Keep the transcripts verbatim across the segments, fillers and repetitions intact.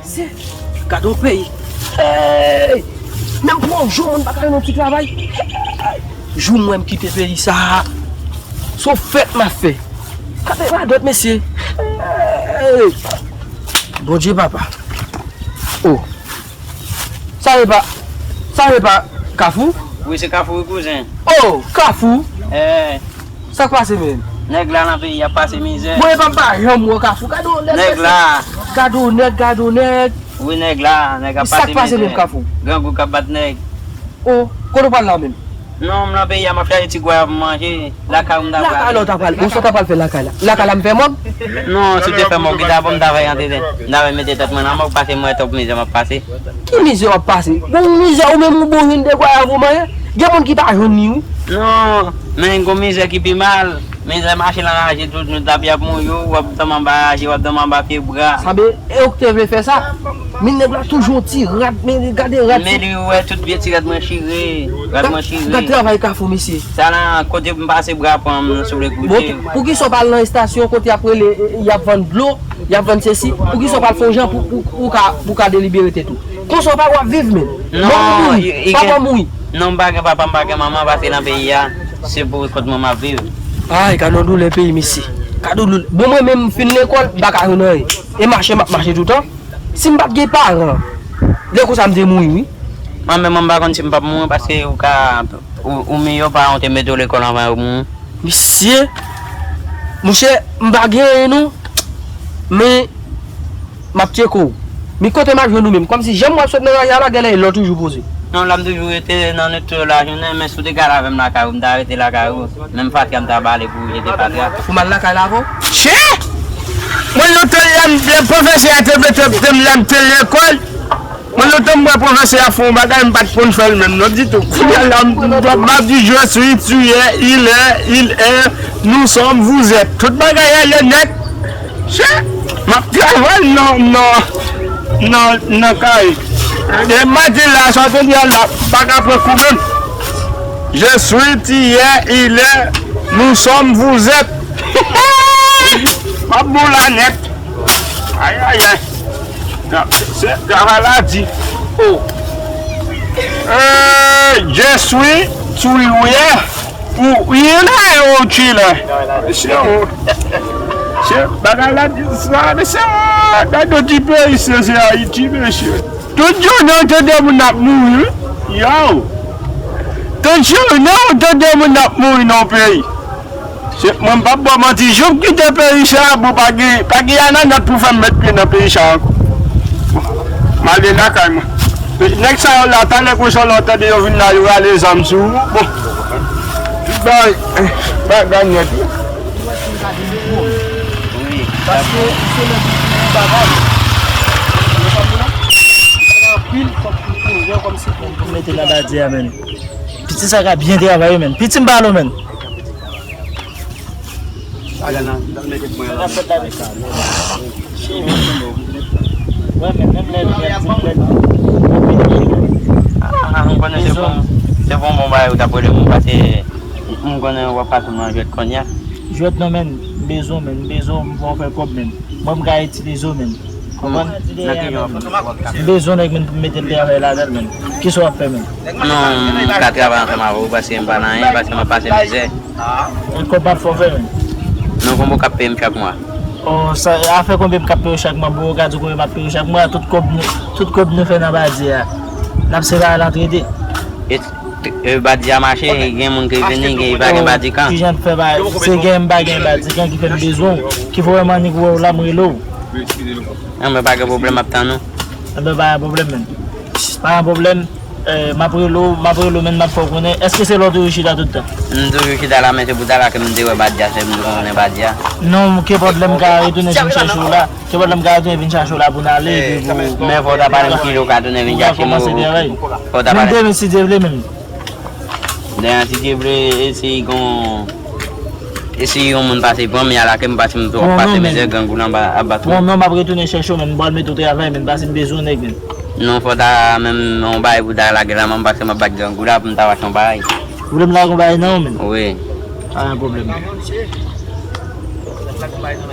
Se, gade yon peyi. Hey! Menm pou yon jou moun pa ka jwenn yon ti travay. Jou mwen m kite peyi sa a, se yon fèt m ap fè. Gade radòt, mesye. Hey! Bondye papa. Oh. Sa e pa, sa e pa Kafou? Wi, se Kafou, wi, kouzen. Oh, Kafou? Eh. Sa k pase menm? Nèg la nan peyi ap pase mizè. Mwen e pa m pa janm wè Kafou. Gade yon nèg. Nèg la. Gade yon nèg, gade yon nèg. Wi, nèg la, nèg ap pase mizè. Sa k pase menm Kafou? Grangou k ap bat nèg. Oh, kote w pral la menm? Non, m nan peyi a, m ap chache ti gwa pou m manje. Lakay ou m ta prale. Lakay la w ta pral. Bon, sa w ta pral fè lakay la? Lakay la m fè mòg? Non, si w te fè mòg, li ta bon, m ta fè antre, m ta fè mete tèt mwen nan mòg, paske m wè twòp mizè m ap pase. Ki mizè w ap pase? Bon, mizè ou menm ou bon jwenn de gwa avè w manyen. Gen moun ki pa jwenn li, wi. Non, men gon mizè ki pi mal. Mizè mache nan raje tout, nou t ap y ap mouri, w ap dòmi anba raje, w ap dòmi anba pye bwa. Sa be, e ou ki te vle fè sa? Men nèg la toujou yon ti rat, men gade rat. Men li wè tout vye ti rad mwen chire, rad mwen chire. Gad travay Kafou, mesye. Sa nan kote m pase bra pran m sou le koute. Bon, poukisa w pa al nan estasyon kote y ap rele, y ap vann dlo, y ap vann sesi? Poukisa w pa al fè yon jan pou, pou, pou ka, pou ka delibere tèt ou? Konsa w pa w ap viv menm. Non, papa mouri. Non, m pa gen papa, m pa gen manman, paske nan peyi a, se pou kont mwen m ap viv. Ay, gade yon doulè peyi, mesye. Gade yon doulè. Bon, mwen menm, m fin lekòl, m pa ka jwenn anyen. E mache, m ap mache toutan. Si m pa t gen paran, lè konsa m te mouri, wi. Mwen menm, mwen pa konn si m p ap mouri paske ou ka, ou, ou miyò paran w te mete w lekòl anvan yo mouri. Mesye, monchè, m pa gen anyen non, men m ap tcheke w. Men kote m ap jwenn ou menm? Kòmsi jan m wè w ap sot nan raje a la, genlè e lè w toujou poze. Non, la m toujou rete nan nèt tou lajounen, men si w te ka al avè m lakay ou, m ta rete lakay ou. Menm fatra m ta ba li pou jete fatra. Pou m al lakay la avè w? Che! Mwen lontan lè m, lè pwofesè a te mete m lè m te lekòl, mwen lontan m wè pwofesè a fè yon bagay, m pa t konn fè l menm non ditou. Kounye a la, m, m, m ap di je suis, tu es, il est, il est, nous sommes, vous êtes. Tout bagay ale nèt. Che! M ap travay nan, nan, nan, nan kay. E maten la, sa w te di a la, m pa ka pran kou menm. Je suis, tu es, il est, nous sommes, vous êtes. M ap bon la nèt. Ay, ay, ay. Sa, se travay la di. Oh. Euh, je suis, tu es, ou, il est, ou tu l'es. Se, se, bagay la di sa, mesye, gade yon ti peyi, se, se Ayiti, mesye. Tout jounen w tande moun ap mouri, wi. Yow. Tout jounen w tande moun ap mouri nan yon peyi. Se, mwen m p ap ba w manti, jan m kite peyi sa a, bon, pa gen, pa gen ananòt pou fè m met pye nan peyi sa a ankò. Bon, m ale lakay mwen. Nèg sa yo la, talè konsa lè w tande yo vin la, yo rale zam sou ou. Bon. Tout bagay, bagay nèt wi. Paske se lè pou fini bagay. Anpil fòk pou pwojè kòmsi pou mete nan badye a, menn. Piti sa ka byen travay, menn. Piti m pale w, menn. Ah, m konnen se pou, se pou yon bon bagay ou t ap rele m, paske m konnen w ap pase nan jwèt kounye a. Jwèt non, menn, m bezwen w, menn, m bezwen w, m fè w fè kòb, menn. Mwen, m ka itilize w, menn. Konprann? M bezwen nèg, menn, pou m mete m travay ladan l, menn. Kisa w ap fè, menn? Non, m ka travay ansanm avè w, paske m pa nan anyen, paske m ap pase mizè. E kòb m ap fè w fè, menn? Non, konbyen w k ap peye m chak mwa? Oh, sa, afè konbyen m k ap peye w chak mwa, bon, ou ka di w konbyen m ap peye w chak mwa, tout kòb nou, tout kòb nou fè nan badye a, n ap separe l ant de. E, e, badye a mache, gen moun ki vini, gen, pa gen badikan. Kijan n fè ba, se gen m pa gen badikan ki fè m bezwen w, ki fè w wè m annik wè w la, m rele w. Anben, pa gen pwoblèm, m ap tann ou. Anben, pa gen pwoblèm, menn. Pa gen pwoblèm. Eh, m ap rele w, m ap rele w, menn, m ap fè w konnen. Èske se la w toujou chita tout tan? M toujou chita la, men se pou talè ke m te wè badya, se m te konnen badya. Non, kenpòt lè m ka retounen vin chèche w la. Kenpòt lè m ka retounen vin chèche w la pou n ale, epi pou. Men fò w ta pale m kilè w ka tounen vin chèche m. Fò w ta pale. Menm demen, si Dye vle, menm. Dayè, si Dye vle, eseye gon, eseye yon moun pase pran m, y a lage m, paske m twò pase mizè, grangou lan ap bat mwen. Bon, non, m ap retounen chèche w, men m pral mete w travay, men paske m bezwen nèg, men. Non, fò ta menm yon bagay pou ta lage la, men paske m ap bat grangou la, pou m ta achte yon bagay. Ou vle m lage yon bagay nan ou, men? Wi. Pa gen pwoblèm.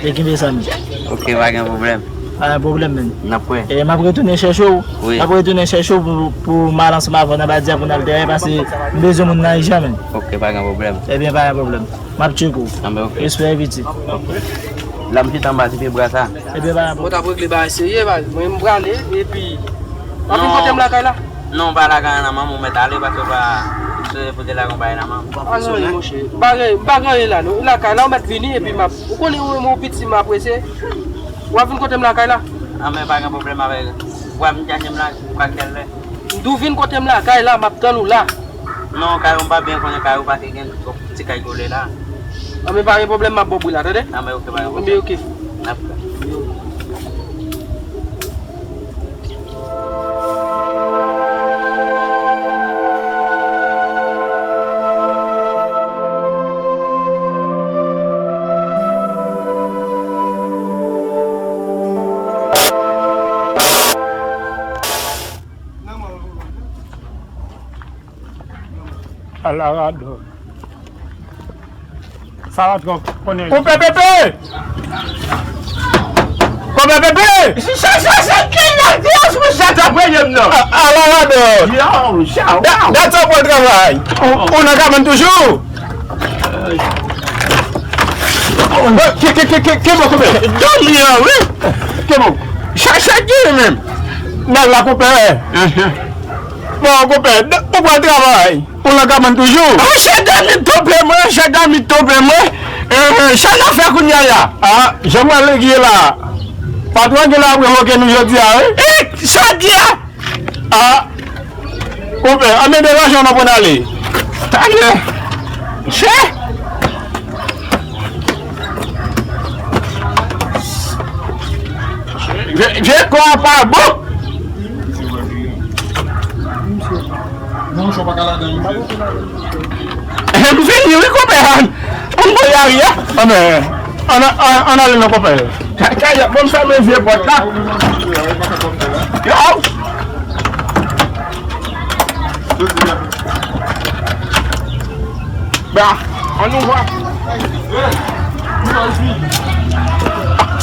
E kenbe sa, men. Ok, pa gen pwoblèm. Pa gen pwoblèm, menn. N ap wè. E m ap retounen chèche w. Wi. M ap retounen chèche w pou, pou m al ansanm avè w nan Badia pou n al dèyè, paske m bezwen moun nan ijan, menn. Ok, pa gen pwoblèm. Ebyen, pa gen pwoblèm. M ap tcheke w. Anben, ok. Respè, piti. Ok. La, m chita anba ti pye bwa sa. Ebyen, pa gen pwoblèm. Mwen t ap regle bagay serye, baz. Mwen, m prale, epi, w ap vin kote m lakay la? Non, pa lakay la, non, manman, ou mèt ale, paske w pa sipoze lage yon bagay la, manman. Ah, non, monchè. M pa gen, m pa gen anyen la, non. Lakay la, ou mèt vini, epi m ap, ou konnen, ou, ou piti, m apresye. W ap vin kote m lakay la? Anben, pa gen pwoblèm avè w. W ap vin chache m la, pa kèl lè. M di w vin kote m lakay la, m ap tann ou la. Non, kay ou m pa byen konnen kay ou, paske gen twòp ti kay kole la. Anben, pa gen pwoblèm, m ap ba w bri la, tande? Anben, ok, pa gen pwoblèm. Anben, ok. N ap Ala radòt. Sa va twòp, konnen. Konpè Pepe! Konpè Pepe! Sa, sa, sa, ki nèg ki asou sa t ap rele m nan? A, ala radòt. Yo, sa, dat, dat sa w pral travay. Ou, ou nan kabann toujou? Ki, ki, ki, ki, ki bò konpè? Dòmi an, wi. Ki bò? Sa, sa ki menm? Nèg la konpè. Bon, konpè, ou pral travay. Ou nan kabann toujou? Monchè, dòmi twonpe mwen, monchè, dòmi twonpe mwen. Eh, sa n ap fè kounye a la? Ah, jan mwen legi la. Patwon gen la ap revoke nou jodi a, wi. Eh, sa w di a? Ah, konpè, ann mete lajan w nan pran ale. Talè. Chè. Vye, vye kò a pa bon. Non, chò pa ka ladan li. M fini, wi, konpè. Ann voye a ri a. Ann, ann, ann, ann ale non, konpè. Kay, kay, bon, m fèmen vye pòt la. Yo. Ba, ann ouvè.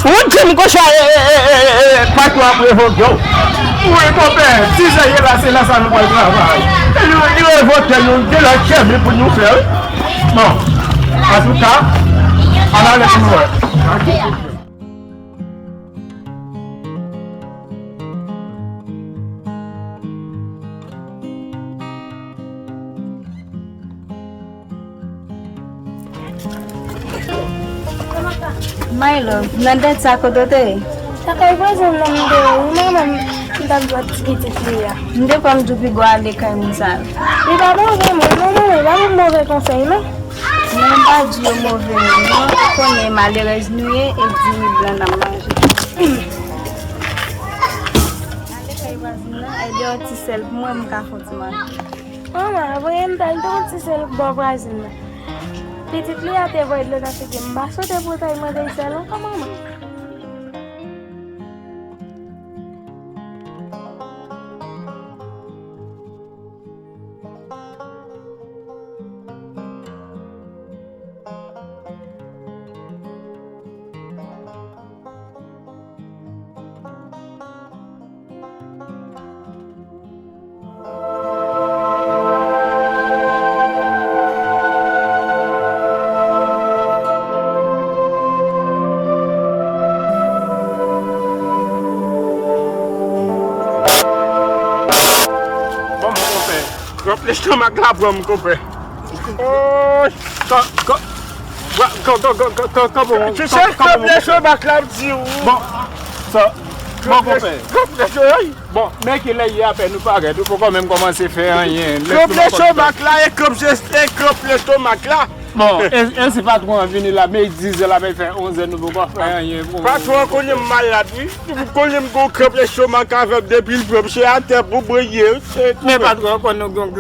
Ou di m konsa, e, e, e, e, e, patwon ap revoke w. Wi, konpè, si sa ye la, se la sa nou pral travay. E nou, nou revoke nou, gen lòt chèvi pou nou fè, wi. Bon, antouka, ann ale pou nou wè. My love, nan dèt sa kote w te ye? Lakay vwazen m nan m te ye wi manman, m t ap jwe ak ti pitit li a. M te kwè m di w piga w ale kay moun sa yo. Li pa move mwen non manman, li pa ban m move konsèy non. Non, m pa di yo move moun non, ou konnen malerèz nou ye e di mi blan n ap manje. Ale kay vwazen nan, e de yon ti sèl pou mwen, m ka fè yon ti manje. Manman, voye m t al de yon ti sèl bò vwazen nan. Pitit li a te voye dlo nan figi m, m pa swete pou w ta mande l sèl ankò manman. Bon, mon konpè. Kranp lestomak la pran m, konpè. Oy! Kò, kò, kò, kò, bon, se kranp lestomak la m di w. Bon, sa, bon, konpè. Kranp lestomak. Bon, men kilè ye apèn nou parèt, ou poko menm kòmanse fè anyen. Kranp lestomak la, e kranp, e kranp lestomak la. Bon, e, e si patwon an vini la, men diz zè la, men fè onz zè, nou poko fè anyen pou. Patwon an konnen m malad, wi. Ou konnen m gon kranp lestomak avè m depi l pran m, se atè pou mwen ye. Men patwon, konn nou gon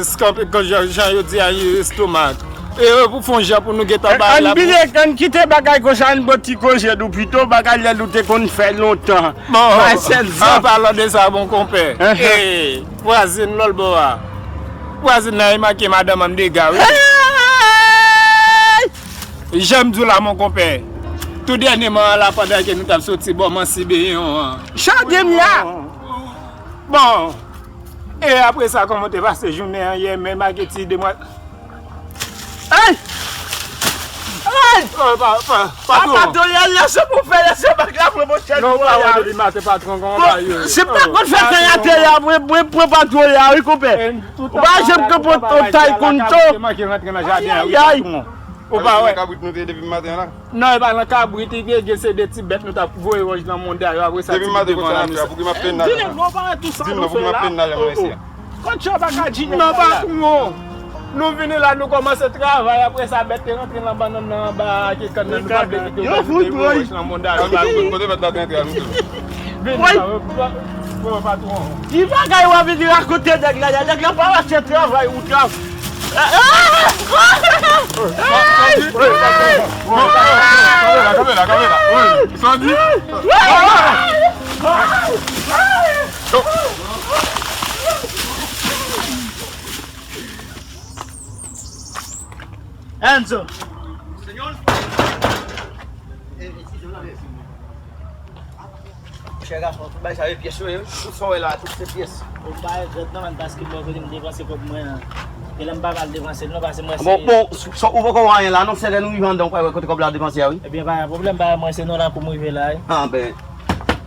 skanpe, jan, jan yo di a, estomak. E pou fon jan pou nou gentan bay la. Ann bliye, ann kite bagay konsa, ann bò ti koze nou pito, bagay lè nou te konn fè lontan. Bon, an palan de sa, bon konpè. E vwazen lòt bò a. Vwazen nan e make madanm an dega, wi. Jan m di w la, mon konpè. Tou dènyèman an la, pandan ke nou t ap soti bò Mansi Beyon an. Chanje m la! Bon, e apre sa, kòman w te pase jounen an yè, men Maketi demwa... Hey! Hey! Oh, pa, pa, patwon. Patwon, lè, lè se pou fè, lè se bak la, pran monchè. Non, pa wè depi maten, patwon, kòman bagay yo ye? Se pa konn fè kay atè la, mwen, mwen pran patwon la, wi, konpè. Ou pa janm kanpe yon tay konn to. Te manke rantre nan jaden an, wi, patwon. Ou pa wè? Kabrit nou te ye depi maten an la? Non, e pa nan kabrit, li te gen se de ti bèt nou t ap voye wòch nan monda yo, apre sa ti bit devan la, mesye. Di nèg yo pa wè tout sa nou fè la. Kot yo pa ka di nèg la? Non, patwon. Nou vini la, nou kòmanse travay, apre sa bèt te rantre nan bannann nan anba ak kann nan, nou pa vle kite yo, nou te voye wòch nan monda yo. Kote bèt la te rantre a, nou tou? Vini la, bon, patwon. Ki bagay w ap vin rakonte nèg la, nèg la pa wè se travay ou travay. Kanpe la, kanpe la, kanpe la. Sa w di? Enzo. Chè gason, tout bagay sa yo pyès yo ye, wi. Tout sa w wè la, tout se pyès. Ou pa regrèt non, man, paske bò kote m depanse kòb mwen an. E lè m pa pral depanse l non, paske mwen se... Bon, bon, ou poko wè anyen la non, se lè nou rive anndan ou pral wè kote kòb la depanse a, wi. Ebyen, pa gen pwoblèm, pa mwen se nan lakou m rive la, wi. Ah, ben,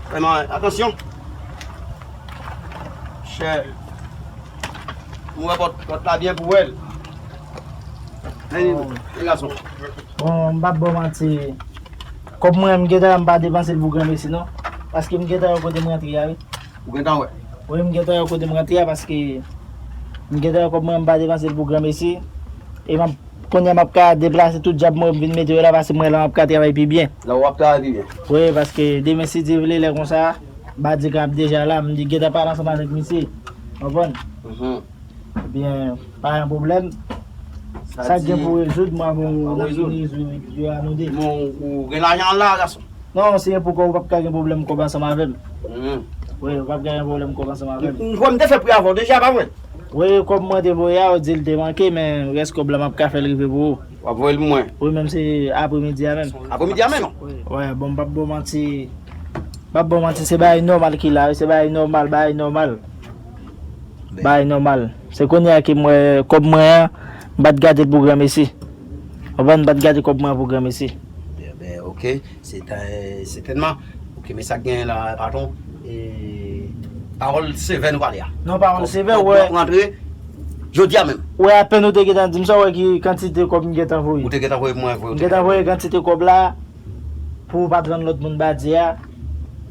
vrèman, atansyon. Chè. M wè pòt, pòt la byen pou wè l. Anyen, anyen gason. Bon, m p ap ba w manti. Kòb mwen, m gentan wè m pa depanse l pou granmesi non. Paske m gentan wè kote m rantre a, wi. Ou gentan wè? Wi, m gentan wè kote m rantre a, paske m gentan wè kòb mwen, m pa depanse l pou granmesi. E m ap, kounye a m ap ka deplase tout djab mwen, m vin mete yo la, paske m wè la m ap ka travay pi byen. La w ap travay pi byen? Wi, paske demen, si Dye vle, lè konsa, Badika ap deja la, m di gentan pale ansanm avèk misye. Konprann? Mhm. Ebyen, pa gen pwoblèm. Sa k gen pou rezoud, mwen avè w n ap fini rezoud yo a nou de. Bon, ou gen lajan la, gason? Non, se pou kòb, ou p ap ka gen pwoblèm kòb ansanm avè m. Mhm. Wi, ou p ap ka gen pwoblèm kòb ansanm avè m. Ou, ou, ou kwè m te fè pri avè w deja, pa vre? Wi, kòb mwen te voye a, ou di l te manke, men rès kòb la, m ap ka fè l rive pou ou. W ap voye l pou mwen? Wi, menm se apremidi a menm. Apremidi a menm? Wi. Wi, bon, m p ap ba w manti. M p ap ba w manti, se bagay nòmal ki la, wi, se bagay nòmal, bagay nòmal. Bagay nòmal. Se kounye a ke m wè kòb mwen an, m pa t gade l pou granmesi. Konprann, m pa t gade kòb mwen an pou granmesi. Ebyen, ok. Se ta, sètènman. Ok, men sa k genyen la, patwon, e, pawòl sevè nou pale a. Non, pawòl sevè, ou wè. Rantre jodi a menm. Ou wè, apèn ou te gentan di m sa, ou wè ki kantite kòb m gentan voye. Ou te gentan voye pou mwen, voye, ou te gentan voye kantite kòb la pou ou pa t rann lòt moun Badye a.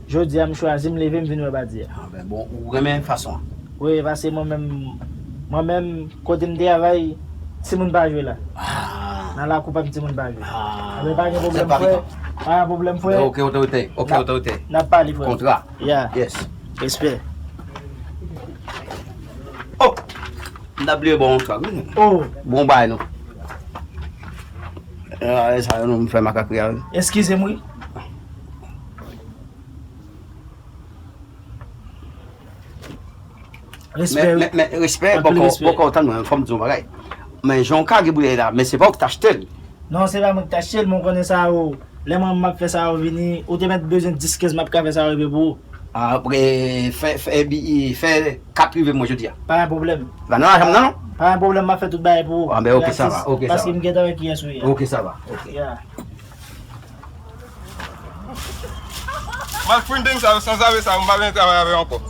Jodi a, m chwazi, m leve, m vin wè Badye a. Ah, ben, bon, ou renmen fason an. Wi, paske mwen menm, mwen menm, kote m travay, timoun pa jwe la. Ah. Nan lakou pa m, timoun pa jwe. Ah. Ebyen, pa gen pwoblèm, frè. Pa gen pwoblèm, frè. Ok, otorite. Ok, otorite. N ap pale, frè. Kontra. Yeah. Yes. Respè. Oh! M ta bliye ba w yon trag, wi. Oh! Bon bagay, non. Ah, e sa yo, non, m fè makak ri a, wi. Eskize m, wi. Respè, men, wi. Men, men, respè, anpil bòkò, respè. Bòkò, tann mwen, fò m di yon bagay. Men jan w kage boutèy la, men se pa ou ki t achte l. Non, se pa mwen ki t achte l, men w konnen sa yo. Lè mwen m ap fè sa yo vini, ou te mèt bezwen dis kenz m ap ka fè sa yo rive pou ou. Apre, fè, fè, bi, fè kat rive mwen jodi a. Pa gen pwoblèm. Pa nan lajan m nan, non? Pa gen pwoblèm, m ap fè tout bagay pou ou. Ah, ben, ok, sa va, ok, sa va. Paske m gentan wè kiyès ou ye. Ok, sa va, ok. Yeah. Malfrendeng sa yo, sanzave sa yo, m pa vle travay avè yo ankò.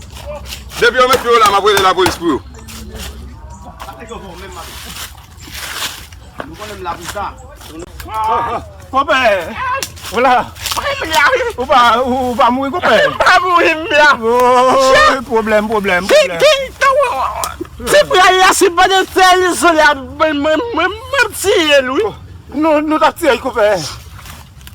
Depi yo met pye yo la, m ap rele lapolis pou yo. Nou konnen m la pou sa. Konpè, ou la? Ou pa, ou, ou pa mouri, konpè? M pa mouri, m la. Oh, pwoblèm, pwoblèm, pwoblèm. Ti pral la, si pa te fè l, zon la, mwen, mwen, mwen, mwen tiye l, wi. Nou, nou t ap tiye l, konpè.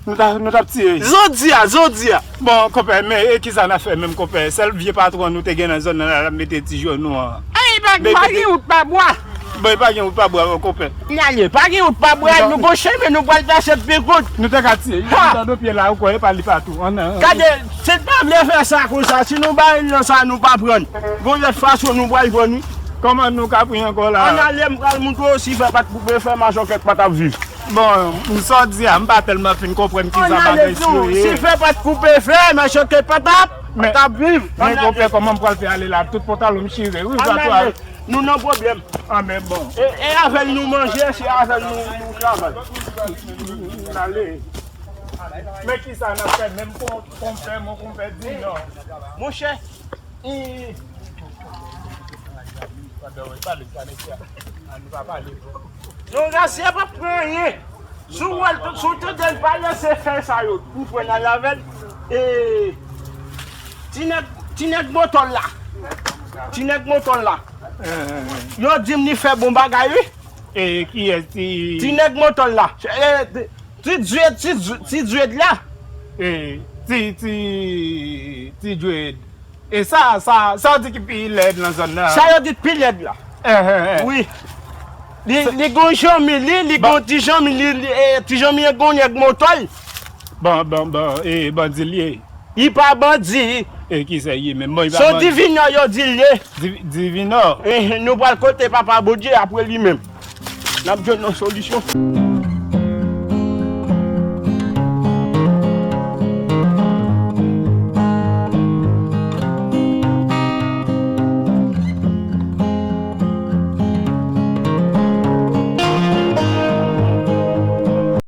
Nou ta, nou t ap tiye. Jodi a, jodi a. Bon, konpè, men e kisa n a fè menm, konpè? Sèl vye patwon nou te gen nan zòn nan la, l ap mete ti jwèt nou an. Ey, pa, pa gen wout pa bwa. Bon, e pa gen wout pa bwa, konpè. N ale, pa gen wout pa bwa, nou gon chemen, nou pral pase pye kout. Nou te ka tiye. Ha! Li nan do pye la, ou kwè, e pa li pa tou. Ann, ann, ann. Gade, se pa vle fè sa konsa. Si nou ba l nan sa, nou pa pran. Gon lòt fason nou pral pran, wi. Kòman nou ka pran ankò la? Ann ale, m pral montre w si fè pa t koupe, fè machòkèt pa t ap viv. Bon, m sa w di a, m pa tèlman fin konprann ki sa bagay sou yo ye. Si fè pa t koupe fè, machante patap, patap viv. Men konpè, kòman m pral fè ale la? Tout pantalon m chire, wi, zatwa. Nou nan pwoblèm. Ah, men bon. E, e avè l nou manje, se avè l nou, nou travay. Ale. Men ki sa n ap fè? Menm kon-, konpè, mon konpè di non. Monchè, e, pandan w pale sa, nèg sa, an nou pa pale. Non, Gracia p ap pran anyen. Si w wè l, si w tande l pale, se fè sa yo. Ou pran al avè l. E, ti nèg, ti nèg motò l la. Ti nèg motò l la. Yo di m li fè bon bagay, wi. E kiyès ti... Ti nèg motò l la. E, ti, ti Djed, ti, ti Djed la. E, ti, ti, ti Djed. E sa, sa, sa w di ki pi lèd nan zòn nan? Sa yo di pi lèd la. Eh, eh, eh. Wi. Li, li gon janmi li, li gon ti janmi li, li, e, ti janmi an gon nèg motò l. Bon, bon, bon, e bandi l ye? Li pa bandi. E ki sa l ye menm? Bon, li pa bandi. Se yon divinò yo di l ye. Divi-, divinò? Eh, nou pral kote Papa Bondye apre li menm. N ap jwenn yon solisyon.